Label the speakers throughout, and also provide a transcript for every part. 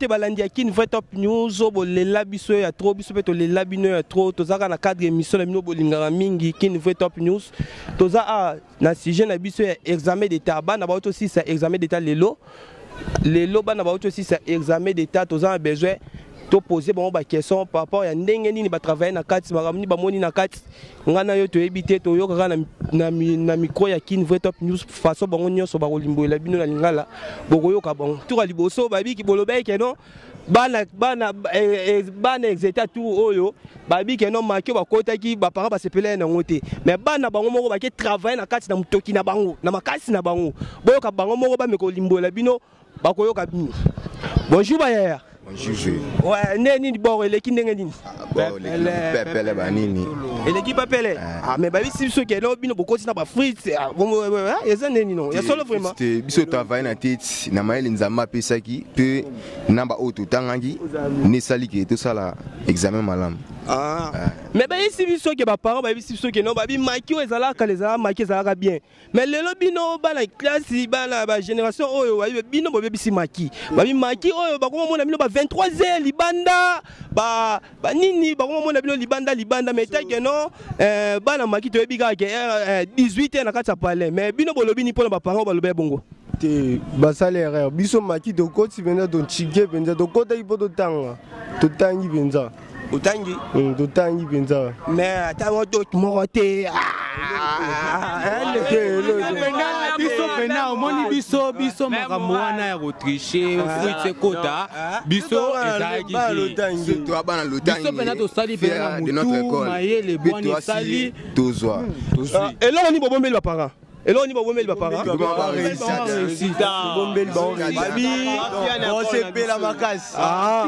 Speaker 1: Te balandi ya Kin Vrai Top News bolela biso ya trop, biso pe tolela bino ya trop. Tozaka na cadre émission na bino bolingaka mingi Kin Vrai Top News. Toza a na sujet na biso ya examen d'état. Bana ba sisa examen d'état lelo. Lelo bana ba sisa examen d'état, toza na besoin to poser bango ba question par rapport ya ndenge nini ba travailler na kati, makambo nini bamoni na kati. Nga na yo toyebi te, toyokaka na micro ya Kin Vrai Top News façon bango nyonso bakolimbolela bino na lingala, bokoyoka bango. Tour ya liboso babiki bolobaki ke non, bana exeta tour oyo babiki ke non, maki oyo bakotaki ba parents basepelaki nango te, mais bana bango moko bake travailler na kati na motoki na bango na makasi na bango. Boyoka bango moko bameka kolimbolela bino, bakoyoka bino. Bonjour bayaya.
Speaker 2: Bonjour je.
Speaker 1: Ouais, nde nini bord eleki ndenge nini?
Speaker 2: Ah, bord eleki pepele ba nini?
Speaker 1: Eleki pepele. Ah, mais ba bisi biso ke no bino bokoti na ba frites. Ah, bon, ouais, ouais, ouais, eza nde nini non? Ya solo vraiment.
Speaker 2: Te biso travailler na tete na mayele Nzambe apesaki pe na ba oyo totangaki ne sali ke tosala examen malamu.
Speaker 1: Ah. Mais ba bisi biso ke ba parents ba bisi biso ke no ba bi maki oyo ezalaka les maki ezalaka bien. Mais lelo bino bana classe bana ba génération oyo bayebi bino bobebisi maki. Babi maki oyo bakoma mona bino ba 23 heures libanda ba ba nini bakoma mona bino libanda libanda, mais tant que non, bana maki toyebi kaka ke 18 heures na kati ya palais. Mais bino bolobi ni pona ba parents balobi bongo.
Speaker 3: Te basali erreur. Biso maki tokoti mpenza, tochike mpenza, tokotaki mpo totanga. Totangi mpenza.
Speaker 1: Otangi?
Speaker 3: Totangi mpenza.
Speaker 1: Mais ata moto moko te.
Speaker 4: Biso pena omoni biso, biso makambo wana ya kotriche, fruit ekota, biso ezalaki te.
Speaker 2: Surtout bana lotangi.
Speaker 4: Biso pena tosali pena
Speaker 2: Fier de notre
Speaker 4: mutu,
Speaker 2: école.
Speaker 4: mayele,
Speaker 2: Pe
Speaker 4: bwani
Speaker 2: toasi,
Speaker 4: esali.
Speaker 2: tozwa.
Speaker 4: Tozwi.
Speaker 1: Eloko nini bobombeli ba parents? Eloko nini bobombeli ba parents?
Speaker 3: Bobombeli bango
Speaker 1: Babi,
Speaker 3: bosepela makasi.
Speaker 1: Ah.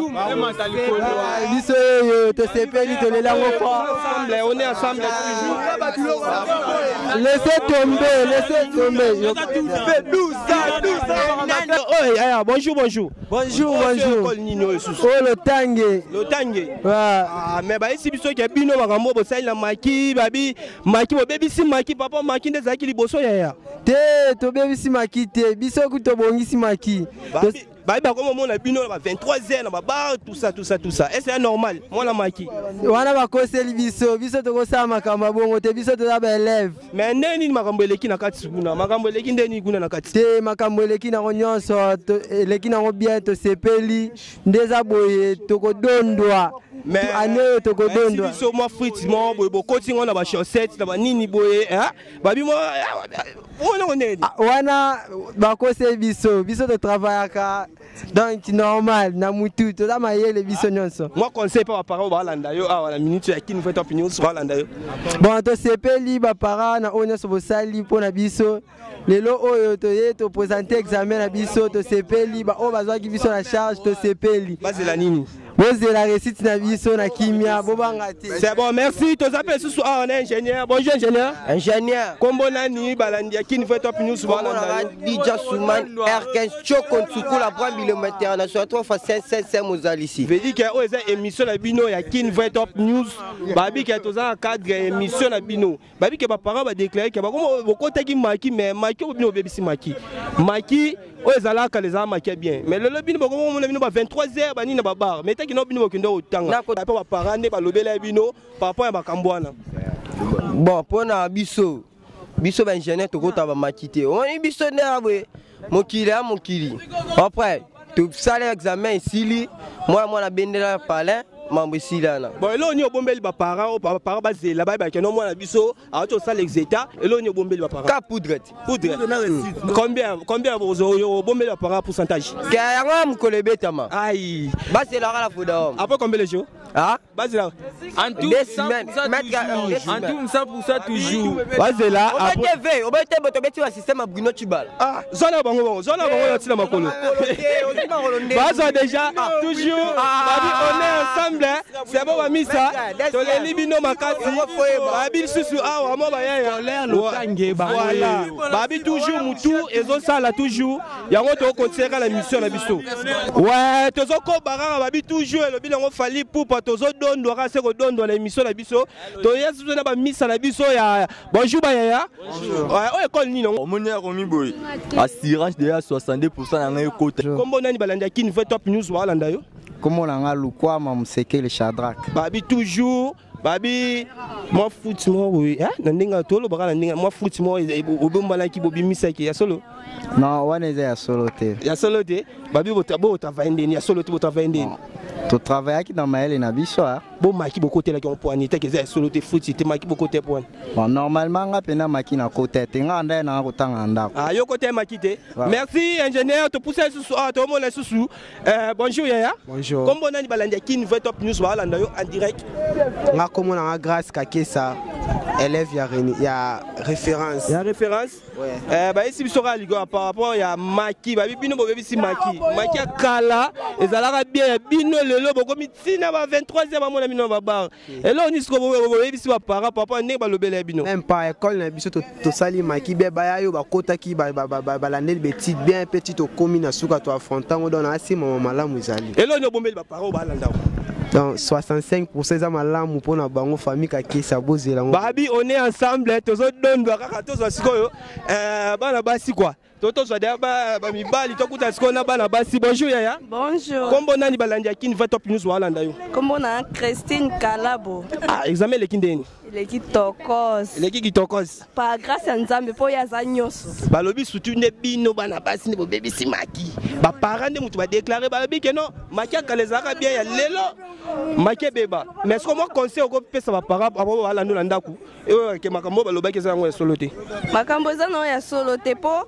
Speaker 5: Biso oyo tosepeli, tolela yango fort.
Speaker 1: Ensemble, on est ensemble toujours.
Speaker 5: Laissez tomber, laissez tomber.
Speaker 1: Oh, yeah, bonjour, bonjour.
Speaker 5: Bonjour, bonjour.
Speaker 1: École nini oyo susu?
Speaker 5: Oh, Lotange.
Speaker 1: Lotange.
Speaker 5: Ouais.
Speaker 1: Ah, mais ba isi biso ke bino makambo bosali na maki, babi maki bobebisi maki, papa maki nde ezalaki liboso ya ya.
Speaker 5: Te, tobebisi maki te, biso ku tobongisi maki.
Speaker 1: Babi, babi bakoma mona bino na ba 23 heures na ba bar, tout ça, tout ça, tout ça. Est-ce que c'est normal? Mwana maki.
Speaker 5: Wana bakoseli biso, biso tokosala makambo ya bongo te, biso toza ba élève.
Speaker 1: Mais nde nini makambo eleki na kati kuna? Makambo eleki nde nini kuna na kati?
Speaker 5: Te, makambo eleki nango nyonso, eleki nango bien, tosepeli, nde eza boye, tokodondwa.
Speaker 1: Mais
Speaker 5: Année oyo tokodondwa.
Speaker 1: biso mwa fruit moko boye, bokoti ngo na ba chaussettes, na ba nini boye, hein? Babi mwa, wana ngo nini?
Speaker 5: Ah, wana bakoseli biso, biso totravaillaka donc normal na mutu, toza mayele biso nyonso.
Speaker 1: Moi conseil pa ba parents balanda yo awa na minute ya Kin Vrai Top News balanda yo.
Speaker 5: Bon, tosepeli ba parents na oyo nyonso bosali mpona biso. Lelo oyo toye to présenter examen na biso, tosepeli ba oyo bazwaki biso na charge, tosepeli.
Speaker 1: Bazela nini?
Speaker 5: Bozela réussite na biso na kimia, bobanga te.
Speaker 1: C'est bon, merci. Toza pe susu awa na ingénieur. Bonjour ingénieur.
Speaker 6: Ingénieur.
Speaker 1: Kombo nani balandi ya Kin Vrai Top News
Speaker 6: Kombo
Speaker 1: balanda
Speaker 6: na
Speaker 1: yo?
Speaker 6: DJ Souman R15 Choko Ntsukula Bra Bilombe International 3 fois 5 5 5 Mozalisi.
Speaker 1: Veut dire que oyo eza émission na bino ya Kin Vrai Top News. Babi ke toza na cadre ya émission na bino. Babi ke ba parents ba déclarer ke bakoma bokotaki maki, mais maki oyo bino bobebisi maki. Maki oyo ezalaka les armes maki bien. Mais lelo bino bakoma komona bino ba 23 heures ba nini na ba bar. Mais taki no bino bokende kotanga.
Speaker 6: Na ko-
Speaker 1: Ba parents nde balobela bino par rapport ya makambo wana.
Speaker 6: Bon, mpona biso, biso ba ingénieur tokota ba maki te. Omoni biso nde ya boye, mokili ya mokili. Après, tosala examen esili, mwana mwana bendela ya palin, mambo esili wana.
Speaker 1: Bon, eloko nini obombeli ba parents oyo ba parents bazela, bayebaka no mwana biso awuti kosala exeta, eloko nini obombeli ba parents?
Speaker 6: Ka poudre te.
Speaker 1: Poudre. Combien, combien obombeli ba parents pourcentage?
Speaker 6: Ke yango ya mokolo ebetama.
Speaker 1: Aïe.
Speaker 6: Bazelaka na Vodacom.
Speaker 1: Après combien de jours?
Speaker 6: Ah?
Speaker 1: Bazela.
Speaker 4: En tout,
Speaker 6: Deux
Speaker 4: cent
Speaker 6: semaines.
Speaker 4: pour cent
Speaker 6: Mettre
Speaker 4: toujours.
Speaker 6: deux
Speaker 4: En
Speaker 6: semaines.
Speaker 4: tout, 100% toujours.
Speaker 1: Bazela,
Speaker 6: Obete
Speaker 1: après
Speaker 6: V, obete boto, obete wa système ya Bruno Tshibala.
Speaker 1: Ah, zona bango bango, zona bango ya tina makolo. Baza déjà toujours. Babi, on est ensemble, hein. C'est bon, bamisa. Toleli bino makasi. Babi susu awa mo ba yaya.
Speaker 4: Colère, lotange, bango.
Speaker 1: Voilà. Babi toujours mutu ezosala toujours. Yango to continuer la mission na biso. Ouais, tozoko baranga babi toujours elobi nango Fally Ipupa. Tozodondwa kaka se kodondwa na émission na biso. Toya biso na bamisa na biso ya bonjour bayaya. Oyo école nini yango?
Speaker 7: Omoni akomi boye assurance deya 62 na ngai ekota.
Speaker 1: Kombo nani balandi ya Kin Vrai Top News baalanda yo?
Speaker 8: Kombo na nga Lukwama Musekele Shadrack.
Speaker 1: Babi toujours babi mwa futi moko boye na ndenge tolobaka, na ndenge mwa futi moko obombanaki, bobimisaki ya solo?
Speaker 8: Non, wana eza ya solo te.
Speaker 1: Ya solo te. Babi botravaille ndeni? Ya solo te, botravaille ndeni?
Speaker 8: Totravaillaki na mayele na biso.
Speaker 1: Bomaki bokotelaki yango poani teke eza ya solo te, futi te, maki bokote poani?
Speaker 8: Bon, normalement nga mpena maki na kota te, nga ndaye nanga kotanga na ndako.
Speaker 1: Ah, yo kote maki te. Merci ingénieur. Topusa lisusu awa, tomona lisusu. Bonjour yaya.
Speaker 9: Bonjour.
Speaker 1: Kombo nani balandi ya Kin Vrai Top News baalanda yo en direct?
Speaker 9: Nga kombo nanga Grâce Kakesa, élève ya Référence.
Speaker 1: Ya Référence. Bayesi biso kaka ligo par rapport ya maki. Babi bino bobebisi maki. Maki ya kala ezalaka bien, ya bino lelo bokomi ntina ba 23e, bamona bino na babar. Eloko nini siko boyebisi baparent par rapport ndenge balobela ya bino?
Speaker 9: Même pas école na biso tosali maki bien, baya yo bakotaki, balandeli betide bien mpe ti tokomi na suka, toaffronte yango. Donc na asimama malamu ezali.
Speaker 1: Eloko nini obombeli baparent oyo balanda?
Speaker 9: Donc 65 eza malamu mpona bango. Famille Kakesa, bozela yango.
Speaker 1: Babi on est ensemble, tozodondwa kaka. Tozwa sikoyo bana basi quoi, to tozwa deya bamibali, tokuta sikoyo na bana basi. Bonjour yaya.
Speaker 10: Bonjour.
Speaker 1: Kombo nani balandi ya Kin Vrai Top News waalanda yo?
Speaker 10: Kombo na Christine Kalabo.
Speaker 1: Ah, examen eleki ndeni?
Speaker 10: Eleki tokos.
Speaker 1: Eleki kitokos.
Speaker 10: Par grâce ya Nzambe, mpo oyo aza nyonso.
Speaker 1: Balobi surtout nde bino bana basi nde bobebisi maki. Baparent nde moto badéclare, balobi ke non, maki ya kala ezalaka bien, ya lelo maki ebeba. Mais siko mwa conseil okopesa baparent abo balando na ndako oyo ke makambo oyo balobaki eza yango ya solo te?
Speaker 10: Makambo eza na oyo ya solo te, mpo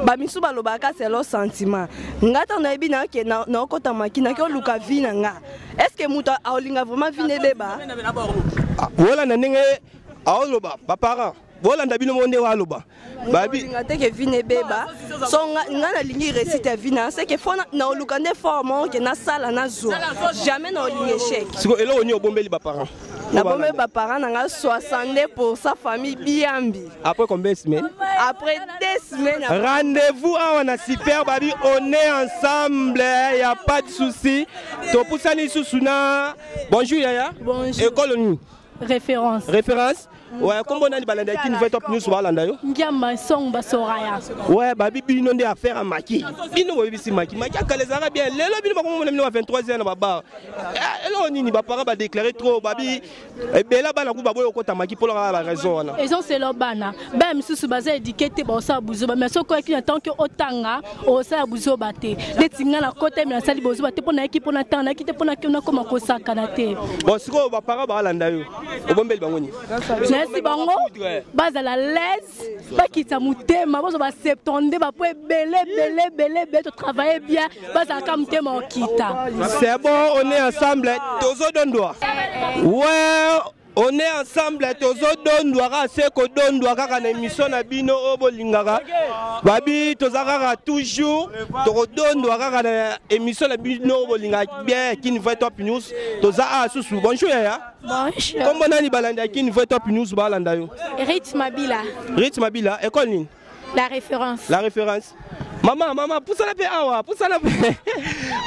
Speaker 10: bamisu balobaka selo sentiment. Nga ntango nayebi naoke naokota maki, naki oluka vie na nga. Est ce que moto aolinga vraiment vie nebeba?
Speaker 1: Bolanda ndenge aoloba, baparent bolanda bino mo ndenge aloba.
Speaker 10: Babi olinga te ke vie nebeba. So nga nalingi réussite ya vie na, c'est que faut naoluka nde forme ke nasala, nazwa. Jamais na olinga échec.
Speaker 1: Siko eloko nini obombeli baparent?
Speaker 10: Nabombeli baparent na nga 62, famille Biambi.
Speaker 1: Après combien de semaines?
Speaker 10: Après 2 semaines.
Speaker 1: Rendez-vous awa na super. Babi on est ensemble, y a pas de souci. Topusani lisusu na bonjour yaya.
Speaker 11: Bonjour.
Speaker 1: École nini?
Speaker 11: Référence.
Speaker 1: Référence. Ouais, kombo nani balanda Kin Vrai Top News balanda yo?
Speaker 11: Ngiamba Song Basoraya.
Speaker 1: Ouais, babi bino nde affaire ya maki. Bino boyebisi maki. Maki akala ezalaka bien. Lelo bino bakomona bino ba 23 heures na babar. Eloko nini baparent badéclare trop? Babi ebela bana ku baboyi okota maki mpo kaka baraison wana.
Speaker 11: Ezosela bana. Bana misusu baza éduqué te, baosala buzoba. Mais soki oyaki na tant que otanga, osala buzoba te. Neti nga na kota, me nasali bozoba te mpo nayaki mpo natanga, nayaki te mpo nakoma kosakana te.
Speaker 1: Bon, sikoyo baparent baalanda yo, obombeli bango nini?
Speaker 11: Nayesi bango bazala l'aise, bakita motema, bozwa ba 72 bapo ebele ebele ebele ebele. Totravaille bien, bazalaka motema okita.
Speaker 1: C'est bon, on est ensemble, tozodondwa. Ouais, on est ensemble, tozodondwa kaka se kodondwa kaka na émission na bino oyo bolingaka. Babi toza kaka toujours tokodondwa kaka na émission na bino oyo bolingaka bien, Kin Vrai Top News. Toza awa susu. Bonjour yaya.
Speaker 12: Bonjour.
Speaker 1: Kombo nani balandi ya Kin Vrai Top News balanda yo?
Speaker 12: Rit Mabila.
Speaker 1: Rit Mabila, école nini?
Speaker 12: La Référence.
Speaker 1: La Référence. Mama, mama, pusana mpe awa, pusana mpe.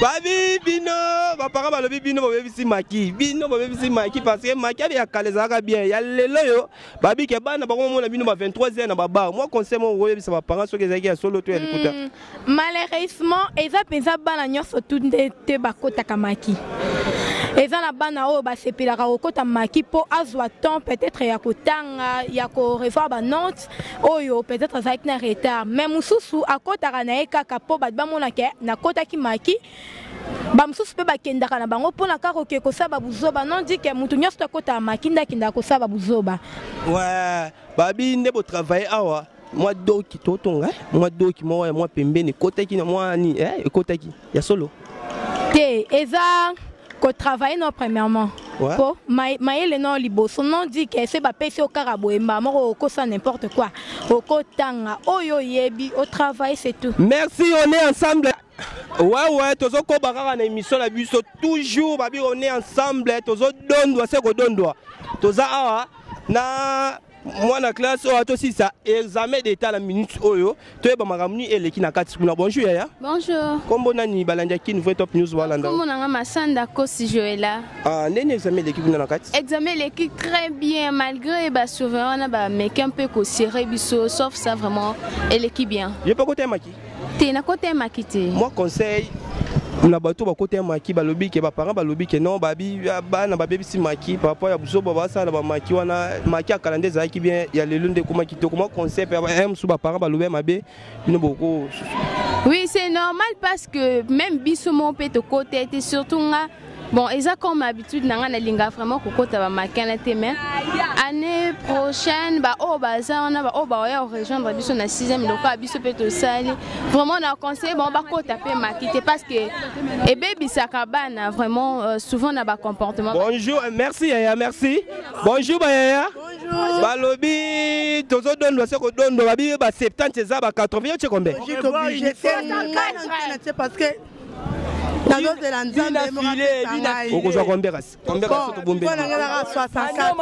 Speaker 1: Babi bino baparent balobi bino bobebisi maki, bino bobebisi maki, parce que maki abe ya kala ezalaka bien, ya lelo oyo babi ke bana bakomomona bino ba 23 heures na babar. Mwa conseil moko koyebisa baparent soki ezalaki ya solo to ya likuta?
Speaker 12: Malheureusement eza mpenza bana nyonso tu nde te bakotaka maki. Eza na bana oyo basepelaka kokota maki mpo azwa temps peut-être ya kotanga, ya korevoir banote oyo peut-être azalaki na retard. Mais mosusu akotaka na ye kaka mpo bato bamonaka nakotaki maki. Bamosusu mpe bakendaka na bango mpona kaka koke kosala babuzoba. Non dit ke motu nyonso to akotaka maki nde akendaka kosala babuzoba.
Speaker 1: Ouais, babi nde botravaille awa, mwa doki totonga, mwa doki moko ya mwa pembeni ekotaki na mwa nini, ekotaki ya solo?
Speaker 12: Te, eza kotravaille no premièrement po mayele no liboso. Non dit ke se bapesi yo kaka boye mbala moko okosala n'importe quoi. Okotanga oyo oyebi, otravaille, c'est tout.
Speaker 1: Merci, on est ensemble. Ouais, tozokoba kaka na émission na biso toujours. Babi on est ensemble, tozodondwa se kodondwa. Toza awa na Mwana classe oyo atosilisa examen d'état na minute oyo, toyeba makambo nini eleki na kati kuna. Bonjour yaya.
Speaker 13: Bonjour.
Speaker 1: Kombo nani? Balandi ya Kin Vrai Top News balanda.
Speaker 13: Kombo na nga Masanda Kosi Joela.
Speaker 1: Ah, ndeni examen eleki kuna na kati?
Speaker 13: Examen eleki très bien malgré ba surveillant wana ba meki un peu ko serrer biso, sauf ça vraiment eleki bien.
Speaker 1: Yo mpe kota maki?
Speaker 13: Te, nakota maki te.
Speaker 1: Moi conseil na bato bakota ya maki, balobi ke baparent balobi ke non, babi bana babebisi maki par rapport ya buzoba basala bamaki wana. Maki ya kala nde ezalaki bien, ya lelo nde ekoma kitoko. Mwa conseil mpe ya mosusu, baparent balobi ya mabe, bino boko?
Speaker 13: Oui, c'est normal parce que même biso moko mpe tokota ete, surtout nga. Bon, eza comme habitude na nga, nalinga vraiment kokota bamakana te, mais année prochaine baoyo baza wana, baoyo baoya korejoindre biso na 6e lokola biso mpe tosali, vraiment na conseille bango bakota mpe maki te parce que ebebisaka bana vraiment souvent na bacomportement.
Speaker 1: Bonjour, merci yaya, merci. Bonjour bayaya. Balobi tozodondwa se kodondwa, babi ba 70 eza ba 80. Yo tie combien?
Speaker 14: Parce que nazozela Nzambe.
Speaker 1: Okozwa combien kasi? Combien kasi tobombeli?
Speaker 14: 64.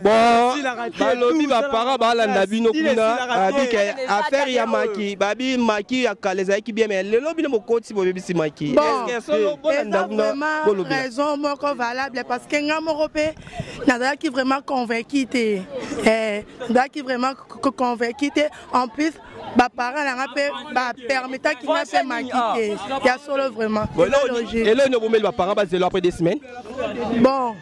Speaker 1: Bon, balobi baparent balanda bino kuna, babi ke affaire ya maki, babi maki ya kala ezalaki bien, mais lelo bino bokoti bobebisi maki.
Speaker 14: Bon,
Speaker 1: Est-ce que solo bolanda
Speaker 14: eza
Speaker 1: kuna
Speaker 14: vraiment
Speaker 1: bolobela?
Speaker 14: raison moko valable parce que nga moko mpe nazalaki vraiment convaincu te. Nazalaki vraiment convaincu te. En plus baparent na nga mpe bapermetaki nga mpe maki te, ya solo vraiment.
Speaker 1: Bon,
Speaker 14: eza logique.
Speaker 1: Eloni obomeli baparent bazelo après 2 semaines?
Speaker 14: Bon,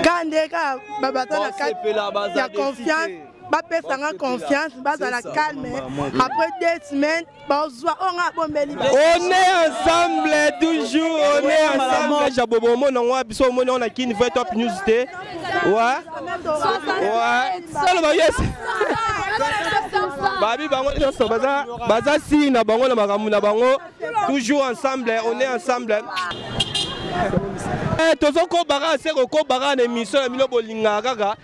Speaker 14: ka nde kaka baza na kati ya confiance, bapesanga confiance, bazala calme, après 2 semaines bazwa oyo nga abombeli.
Speaker 1: On est ensemble toujours, on est ensemble. Jabobo omona ngo biso, omoni ngo na Kin Vrai Top News te. Ouais, soloba yes. Babi bango nyonso baza baza si na bango na makambo na bango, toujours ensemble, on est ensemble. Tozokobaka se kokobaka na émission na bino bolingaka kaka.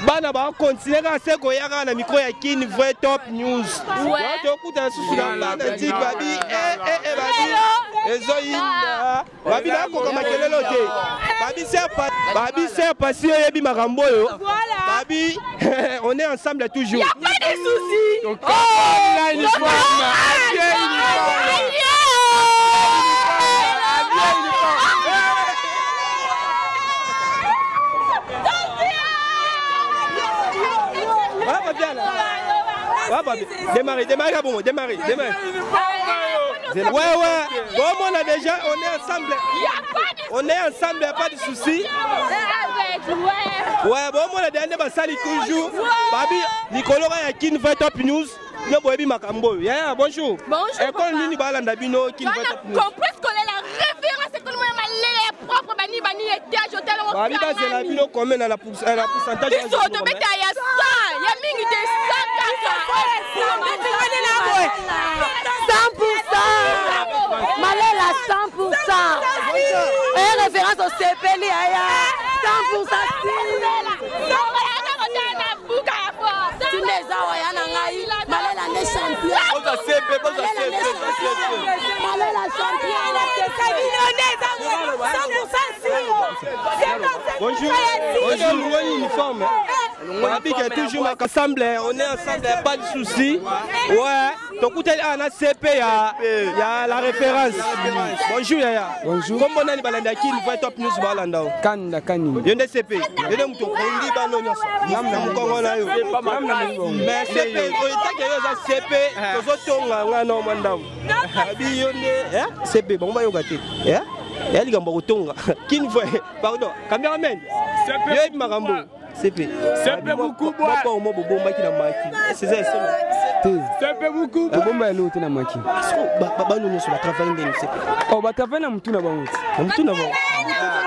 Speaker 1: Bana bakontinue kaka se koya kaka na micro ya Kin Vrai Top News. Tokutana susu na bana ti babi babi ezoyinda, babi nakoka makelelo te, babi ser pasi oyebi makambo oyo, babi on est ensemble toujours.
Speaker 15: Y a pas de soucis.
Speaker 1: Oh,
Speaker 15: Oh,
Speaker 1: uniforme.
Speaker 15: Adieu.
Speaker 1: Ouais, pas là. Ouais, pas bien. Démarrer, démarrer, bon, démarrer, démarrer. Ouais. Bon, on a déjà, on est ensemble. On est ensemble, y a pas de souci. Ouais, bon, on a dernier basali toujours. Babi, Nicolo ya Kin Vrai Top News. Yo boyebi makambo oyo. Yaya, bonjour.
Speaker 13: Bonjour,
Speaker 1: École
Speaker 13: papa.
Speaker 1: nini balanda bino Kin Vrai Top News?
Speaker 13: Complexe scolaire la référence, école moya malele ya propre, bani bani étage hôtel.
Speaker 1: Babi bazela bino combien na la pourcentage?
Speaker 13: Biso tobeta ya 100 ya mingi te, 100 kaka.
Speaker 16: 100% Malela, 100% e référence, osepeli aya 100%. Tinde eza oya na ngai, Malela nde champion. Malela champion.
Speaker 1: Bonjour. Bonjour, longoli uniforme. Babi qui est toujours ensemble, on est ensemble, pas de souci. Ouais, tokuteli awa na CP ya la référence. Bonjour yaya.
Speaker 5: Bonjour.
Speaker 1: Kombo nani? Balanda Kin Vrai Top News balanda o.
Speaker 5: Kanda Kani.
Speaker 1: Yo nde CP. Yo nde moto okondi bano nyonso. Na mokongo na yo. Mais CP, oyetaki yo oza CP, tozotonga nga na mwa ndambo. Babi yo nde CP, bango bayoka te. Ya likambo ya kotonga. Kin Vrai, pardon, cameraman. Yo yebi makambo. CP.
Speaker 4: CP mukubwa.
Speaker 1: Moko mo bobombaki na maki. C'est ça esolo.
Speaker 5: Te.
Speaker 4: CP mukubwa.
Speaker 5: Tobomba eloko te na maki.
Speaker 1: Bano nyonso batravaille ndeni CP?
Speaker 5: Oh, batravaille na mutu na bango te.
Speaker 1: Na mutu na bango.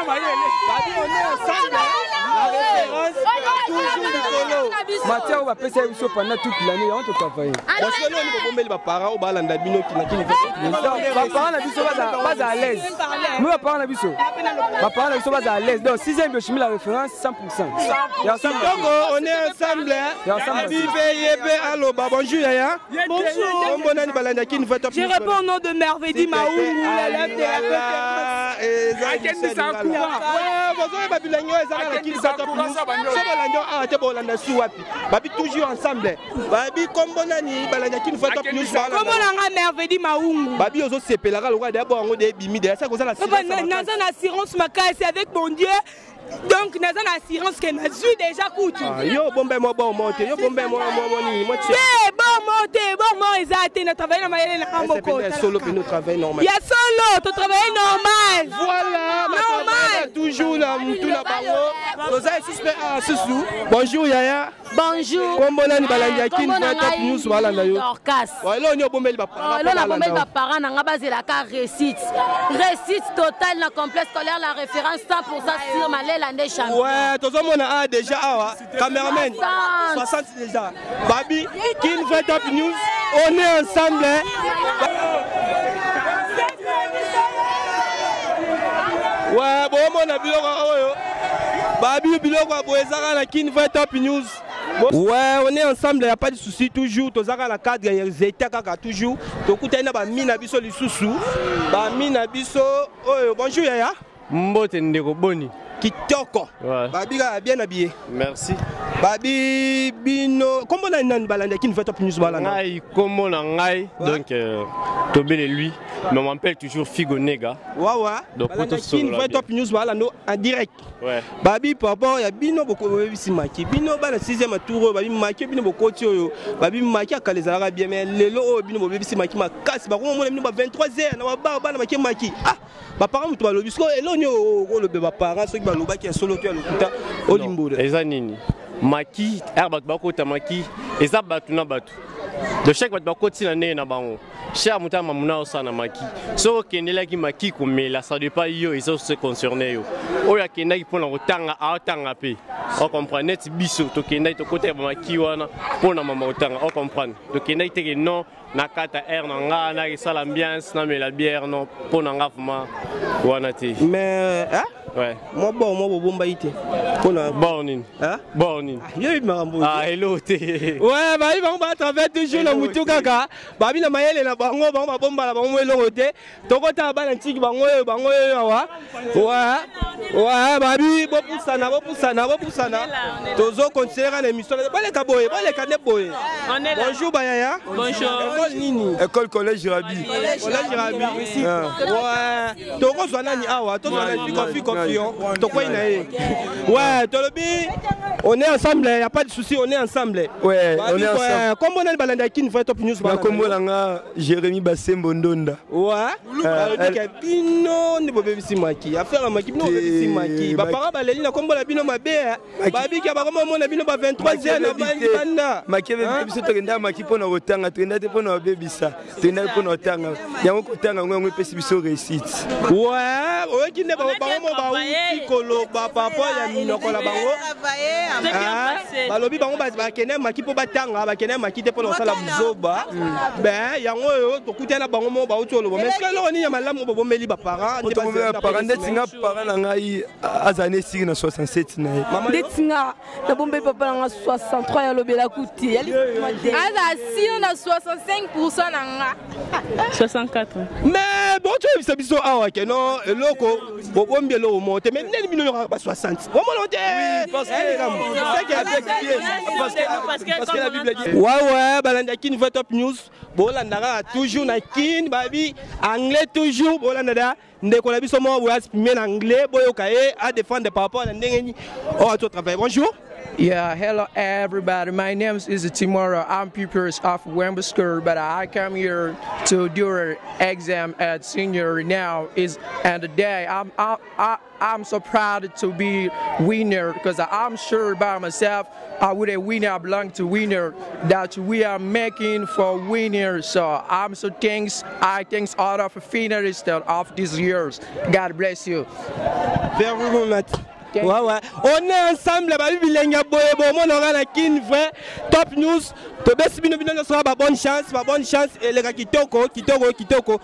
Speaker 1: Babi on est ensemble. La référence toujours likolo.
Speaker 5: Matière oyo bapesa ye biso pendant toute l'année, yango totravaille.
Speaker 1: Parce que loni bobombeli baparent oyo balanda bino na Kini?
Speaker 5: Baparent na biso baza à l'aise. Moi, baparent na biso baza à l'aise. Donc 6e biochimie, la référence 100%.
Speaker 1: Kitoko, on est ensemble. Abi mpe ye mpe aloba. Bonjour yaya.
Speaker 17: Bonjour.
Speaker 1: Kombo nani? Balanda Kini Vrai Top
Speaker 17: Je réponds au nom de Mervedi Maoungou, l'élève de la
Speaker 1: eza Akendisa courant. Bozoyeba bilengi oyo ezaka na Kin Top News. So bolandi oyo awa te, bolanda su wapi? Babi toujours ensemble. Babi kombo nani? Balandi ya Kin Top News.
Speaker 17: Kombo na nga Mervedi Maungu.
Speaker 1: Babi ozosepelaka lokola deya bo yango de ebimi deya saki oza na
Speaker 17: naza na assurance makasi avec mon Dieu. Donc naza na assurance ke nazwi déjà kutu.
Speaker 1: Ah, yo bombe mwa bo mo te, yo bombe mwa mwa mwa nini mwa
Speaker 17: te, bo mo te, bo mo eza te. Na travaille na mayele na nga moko.
Speaker 1: Solo pe no travail normal.
Speaker 17: Ya solo to travaille normal.
Speaker 1: Voilà,
Speaker 17: normal.
Speaker 1: Toujours na mutu na bango. Toza lisusu mpe awa susu. Bonjour yaya.
Speaker 16: Bonjour.
Speaker 1: Kombo nani? Balandi ya Kin Top News balanda yo.
Speaker 16: Dorcas.
Speaker 1: Eloko nini obombeli
Speaker 16: baparent? Eloko nabombeli baparent na nga, bazelaka réussite. Réussite totale na complexe scolaire la référence, 100% sur Malela nde champion.
Speaker 1: Ouais, tozomona awa déjà awa cameraman 60 déjà. Babi Kin Vrai Top News, on est ensemble. Ouais, bomona biloko oyo. Babi biloko ya boye ezaka na Kin Vrai Top News. Ouais, on est ensemble, il n'y a pas de souci, toujours. Tozaka na cadre ya Zeta kaka toujours. Tokutani na bami na biso lisusu. Bami na biso oyo. Bonjour yaya.
Speaker 18: Mbote ndeko, boni?
Speaker 1: Kitoko.
Speaker 18: Ouais.
Speaker 1: Babi kaka bien habillé.
Speaker 18: Merci.
Speaker 1: Babi bino kombo na nani? Balanda Kin Vrai Top News balanda.
Speaker 18: Ngai kombo na ngai donc Tobele lui, mais on m'appelle toujours Figo Nega.
Speaker 1: Wawa.
Speaker 18: Donc
Speaker 1: balanda Kin Vrai Top News balanda en direct.
Speaker 18: Ouais.
Speaker 1: Babi par rapport ya bino bokoyebisi maki bino bana 6e tour oyo, babi maki bino bokoti oyo, babi maki akala ezalaka bien, mais lelo oyo bino bobebisi maki makasi. Bakomomona bino ba 23 heures na babar, bana bake maki. Ah, baparent moto balobi sikoyo eloko nini olobe baparent soki balobaki ya solo to ya lokuta, olimbola?
Speaker 18: Eza nini maki ere bato bakota maki eza bato na bato de chaque bato bakoti na ndenge na bango. Cher moto ya mamuna osala na maki, soki okendelaki maki komela, ça dépend yo, eza se concerne yo. Oyo akendaki mpona kotanga aotanga mpe ocomprendre. Neti biso tokendaki, tokotaki bamaki wana mpona mama kotanga, ocomprendre. Tokendaki teke non nakata aire na nga nakesala ambiance namela bière, non, mpo na nga vraiment wana te.
Speaker 1: Mais hein?
Speaker 18: Ouais.
Speaker 1: Mwa bor mwa bobombaki te mpona
Speaker 18: bor nini? Bor nini?
Speaker 1: Yoyebi makambo.
Speaker 18: Ah, elo te.
Speaker 1: Ouais, babi bango batravers toujours na mutu kaka babi na mayele na bango, bango babombala bango mo eloko te. Tokotala bana ntiki bango oyo, bango oyo awa. Ouais, babi bopusana, bopusana, bopusana. Tozocontinue kaka na émission. Boleka boye, boleka nde boye. Bonjour bayaya.
Speaker 19: Bonjour.
Speaker 1: École nini?
Speaker 3: École Collège Rabi.
Speaker 1: Collège Rabi. Ouais, tokozwa nani awa? Tozwa nani? Kofi, Kofi tokwei na ye. Ouais, tolobi on est ensemble, y a pas de souci, on est ensemble.
Speaker 3: Ouais, on est ensemble.
Speaker 1: Kombo nani? Balanda Kin Vrai Top News.
Speaker 3: Na kombo na nga Jérémy Basembo Ndonda.
Speaker 1: Ouais, balobi ke bino nde bobebisi maki, affaire ya maki, bino bobebisi maki. Baparent baleli na kombo na bino mabe, babiki bakoma omona bino ba 23 heures na banda.
Speaker 3: Maki ebebisi biso. Tokenda maki mpona kotanga, tokenda te mpona kobebisa, tokenda mpona kotanga. Yango kotanga yango, yango epesi biso réussite.
Speaker 1: Ouais, oyoki nde bango mo bauti koloba par rapport ya minoko na bango. Balobi bango bakende maki mpo batanga, bakende maki te mpona kosala buzoba. Ben yango oyo tokutani na bango mo bauti koloba. Mais soki eloko nini ya malamu bobomeli baparent?
Speaker 3: Parent ndeti nga, parent na ngai azala na esili na 67 na ye.
Speaker 10: Ndeti nga nabombeli papa na nga 63, yalobela kuti.
Speaker 12: Aza sio na 65 na nga.
Speaker 19: 64.
Speaker 1: Mais bon, toyebisa biso awa ke no eloko bobombi eloko moko te, mais neni bino yokaka ba 60 omona te? Ouais, balanda Kin Vrai Top News, bolandaka toujours na Kin. Babi anglais toujours, bolanda da ndeko na biso moko boye asprime na anglais, boyoka ye adéfendre par rapport na ndenge nini oyo azo travaille. Bonjour.
Speaker 20: Yeah, hello everybody. My name is Timora. I'm pupils of Wembley School, but I come here to do an exam at senior now. Is and today I'm so proud to be winner because I'm sure by myself I would a winner. I belong to winner that we are making for winners. So I'm so thanks. I thanks all of finalists of these years. God bless you.
Speaker 1: Very good. Ouais. On est ensemble, babi bilenge boye bomonaka na Kin Vrai Top News. Tobesi bino bino nyonso ba bonne chance, ba bonne chance eleka kitoko, kitoko, kitoko.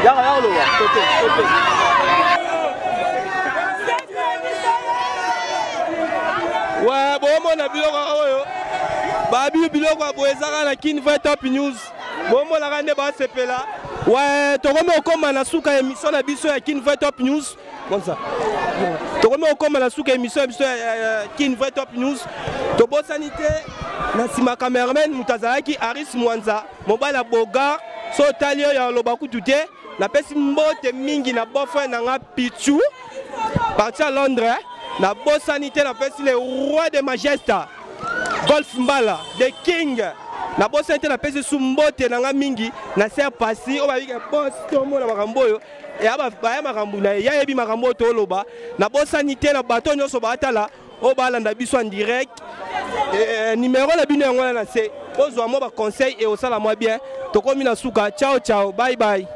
Speaker 1: Yaka yaka loba. Tope, tope. Ouais, bomona biloko oyo. Babi biloko ya boye ezaka na Kin Vrai Top News. Bomonaka nde basepela. Ouais, tokomi okoma na suka ya émission na biso ya Kin Vrai Top News. Comme ça. Tokomi okoma na suka ya émission na biso ya Kin Vrai Top News. Tobosani te na nsima cameraman moto azalaki Aris Mwanza, mobali ya Bogar. So otali oyo aloba kutu te. Napesi mbote mingi na beau frère na nga Pichu parti à Londres. Nabosani te napesi le roi de Majesta Golf Mbala the King. Nabosani te napesi su mbote na nga mingi na ser pasi oyo babika boss tomona makambo oyo baya makambo na ye ya yebi makambo oyo toloba. Nabosani te na bato nyonso baatala oyo balanda biso en direct. Numéro na bino yango wana na se ozwa mwa baconseil e osala mwa bien. Tokomi na suka. Ciao ciao, bye bye.